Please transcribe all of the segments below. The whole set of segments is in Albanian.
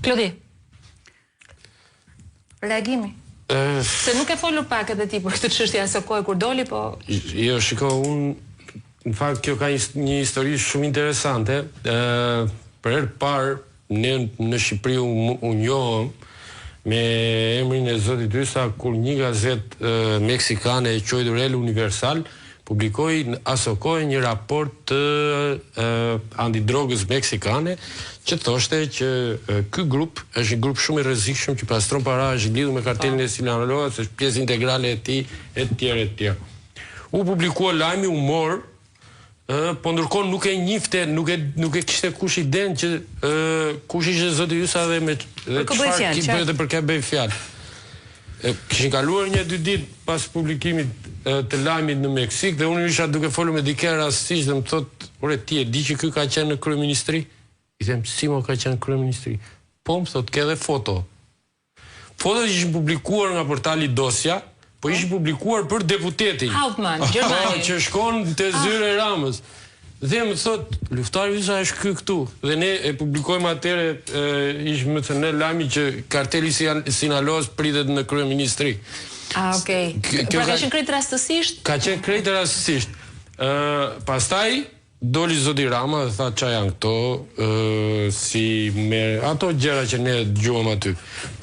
Klodi. Reagimi. Se nuk ke folur pak edhe ti për këtë çështje aso kohe kur doli, po Jo, shiko, unë në fakt kjo ka një, një histori shumë interesante. Ë për herë të parë ne në Shqipëri u, u njohëm me emrin e zotit Hysa kur një gazetë meksikane e quajtur El Universal publikoi në aso kohe një raport të antidrogës meksikane që thoshte që ky grup është një grup shumë i rrezikshëm që pastron para, është i lidhur me kartelin e Sinaloas, është pjesë integrale e tij etj etj. U publikua lajmi, u mor, ë po ndërkohë nuk e njihte, nuk e nuk e kishte kush idenë që ë kush ishte zoti Hysa dhe me dhe çfarë bëhet dhe për kë bëhej fjalë. Kishin kaluar nja dy ditë pas publikimit të lajmit në Meksikë dhe unë isha duke folur me dikë rastësisht dhe më thotë, "Ore ti e di që ky ka qenë në kryeministri?" I them, "Si mo ka qenë në kryeministri?" Po më thotë, "Ke edhe foto." Fotot ishin publikuar nga portali Dosja, po ishin publikuar për deputetin. Hauptmann, gjermanin. Që shkon te zyra e Ramës. Dhe më thotë, Luftar Hysa është ky këtu. Dhe ne e publikojmë atëherë, ishte më thënë lajmi që karteli i Sinaloas pritet në kryeministri. Ah, okay. Kjo pra ka qenë krejt rastësisht? Ka qenë krejt rastësisht. Ë, pastaj doli zoti Rama dhe tha ça janë këto, ë, si me ato gjëra që ne dëgjuam aty.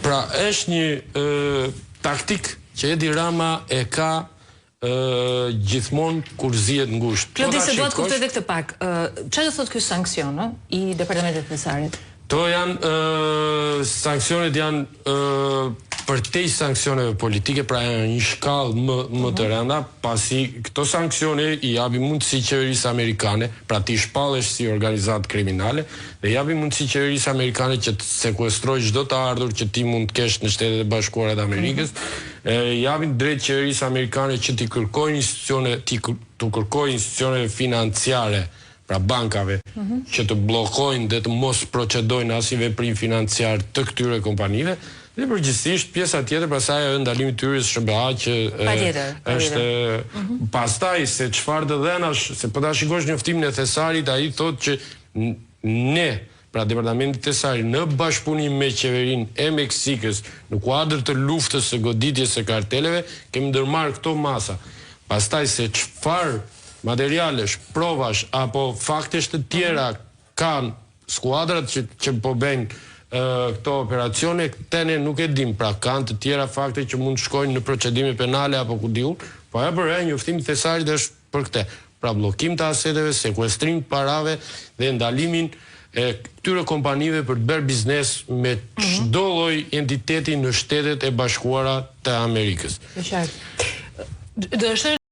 Pra është një ë taktikë që Edi Rama e ka Ë gjithmonë kur zihet ngushtë. Po Klodi, se dua të kuptoj edhe këtë pak. Ë çfarë do thotë ky sanksion, ë, i Departamentit të Thesarit? Këto janë ë sanksionet janë ë përtej sanksioneve politike, pra janë një shkallë më më të rënda, pasi këto sanksione i japin mundësi qeverisë amerikane, pra ti shpallesh si organizatë kriminale dhe i japin mundësi qeverisë amerikane që të sekuestrojë çdo të ardhur që ti mund të kesh në Shtetet e Bashkuara të Amerikës. I japin drejtë qeverisë amerikane që t'i kërkojnë institucione, t'i t'u kërkojë institucioneve financiare, pra bankave, që të bllokojnë dhe të mos procedojnë asnjë veprim financiar të këtyre kompanive dhe përgjithësisht pjesa tjetër pastaj ajo ndalimi i hyrjes në SHBA që është pastaj se çfarë të dhënash, se po ta shikosh njoftimin e Thesarit ai thotë që ne Pra Departamenti i Thesarit në bashkëpunim me qeverinë e Meksikës në kuadër të luftës së goditjes së karteleve kemi ndërmarrë këto masa. Pastaj se çfarë materialesh, provash apo faktesh të tjera kanë skuadrat që që po bëjnë këto operacione, këtë ne nuk e dimë. Pra kanë të tjera fakte që mund të shkojnë në procedime penale apo ku di unë, po ajo për njoftimi i Thesarit është për këtë. Pra bllokim të aseteve, sekuestrim të parave dhe ndalimin e këtyre kompanive për të bërë biznes me çdo lloj entiteti në Shtetet e Bashkuara të Amerikës. E qartë. Do të.